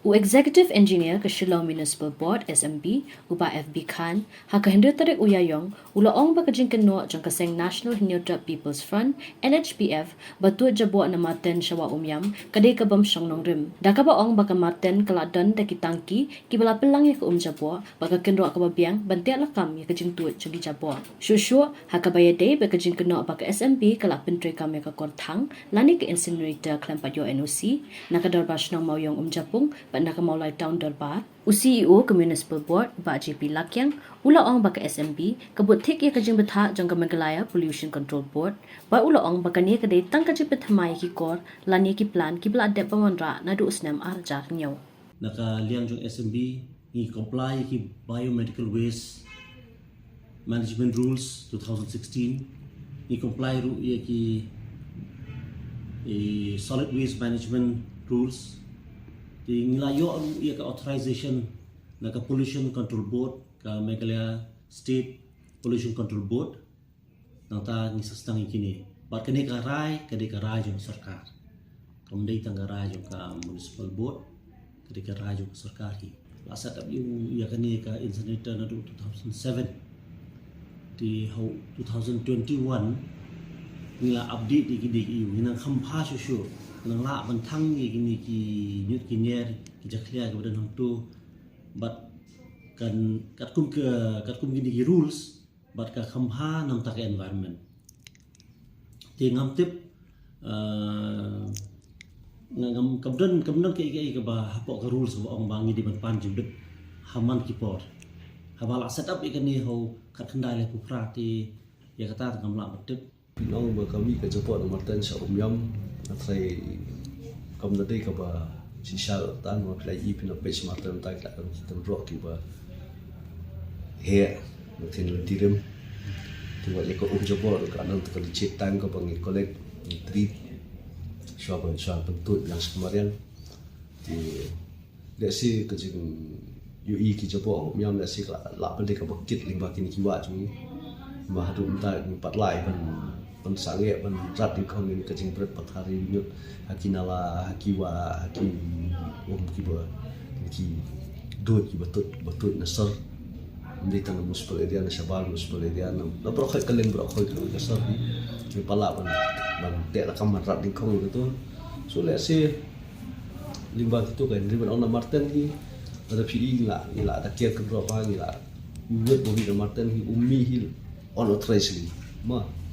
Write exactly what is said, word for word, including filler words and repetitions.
U Executive Engineer ka Shillong Municipal Board, S M B, u Bah F B Khan, ha ka hynriew tarik u Ïaïong, u la ong ba ka jingkynnoh jong ka seng National Hynñiewtrep People's Front, N H P F, ba tuid jaboh na Marten sha Wah Umïam, ka dei ka bym shong nongrim. Da kaba ong ba ka Marten ka la don da ki tangki, kiba la pynlang ïa ka um jaboh, bad ka kynroh kaba biang, ban teh lakam ïa ka jingtuid jong ki jaboh. Shuh shuh, ha kaba ïadei bad ka jingkynnoh ba ka S M B ka la pyntreikam ïa ka kor thang, lane ka incinerator khlem pat ïoh N O C, na ka Dorbar Shnong Mawïong Umjapung, bad na ka Mawlai Town Dorbar, u C E O ka Municipal Board, Bah J P Lakiang, u la ong ba ka S M B, ka bud thik ïa ka jingbthah jong ka Meghalaya Pollution Control Board, bad u la ong ba kane ka dei tang ka jingpynthymmai ïa ki kor, lane ki plant, kiba la dep ban wanrah, naduh u snem ar hajar hynñiew. Na ka liang jong S M B, ngi comply ïa ki Biomedical Waste Management Rules two thousand sixteen, ngi comply ruh ïa ki, eh, Solid Waste Management Rules. Te ngi la ïoh ruh ïa ka authorization na ka Pollution Control Board, ka Meghalaya State Pollution Control Board. Nangta ngi sa sdang ïa kine. Bad kane ka rai, ka dei ka rai jong ka sorkar. Kam dei tang ka rai jong ka municipal board, ka dei ka rai jong ka sorkar hi. La set up ïa u, ïa kane ka incinerator naduh two thousand seven. Te ha u two thousand twenty-one, ngi la update ïa kine ki ïa u, ngi nang kham bha shuh shuh. Nang lah ban thang ïa kine ki ñiut ki ñier, ki jakhlia kiba don hangto. Bad kan, katkum ka, katkum kine ki rules, bad ka kham bha namar ka environment. Te ngam tip, eh, nga-, ngam, kam don, kam don kaei kaei kaba hapoh ka rules kaba ong ba ngi dei ban pan jingbit ha man ki por. Haba la set up ïa kane ha u khatkhyndai laiphew phra, te ïa kata te ngam lah ban tip. Pynong ba ka mih ka jaboh na Marten sha Umïam, nga tharai kam da dei kaba shisha tan, wat phi la ïohi, phin ïa peit sha Marten, ta ki la don ki kynroh kiba heh, ba kin lynti rim. Te wat ïa ka um jaboh ruh ka don ta ka legit time kaba ngi collect, ngi treat, shuwa ban, shuwa ban tuid biang sha ka mariang. Te lehse ka jingïohi ki jaboh ha Umïam, lehse ka lah ban dei kaba kit lyngba kine ki wah jong ngi. Ba haduh mynta ngi pat lah ban, ban sangeh, ban rat nyngkong ïa ka jingbret pathar ïa u ñiut ha ki nala, ha ki wah, ha ki um kiba, ki duid kiba tuid, ba tuid na sor. Ym dei tang na municipal area, na shabar municipal area, na, na baroh khoit kylleng, baroh khoit kylleng ka sor hi. Ngi pat lah ban, ban teh lakam, ban rat nyngkong ïa kato. So lehse lyngba kito ka, hynrei ban ong na Marten hi, lada phi i, ngi la, ngi la da ker kynroh bha, ngi la, u ñiut ba mih na Marten hi, um mih hi unauthorizedly. Ma,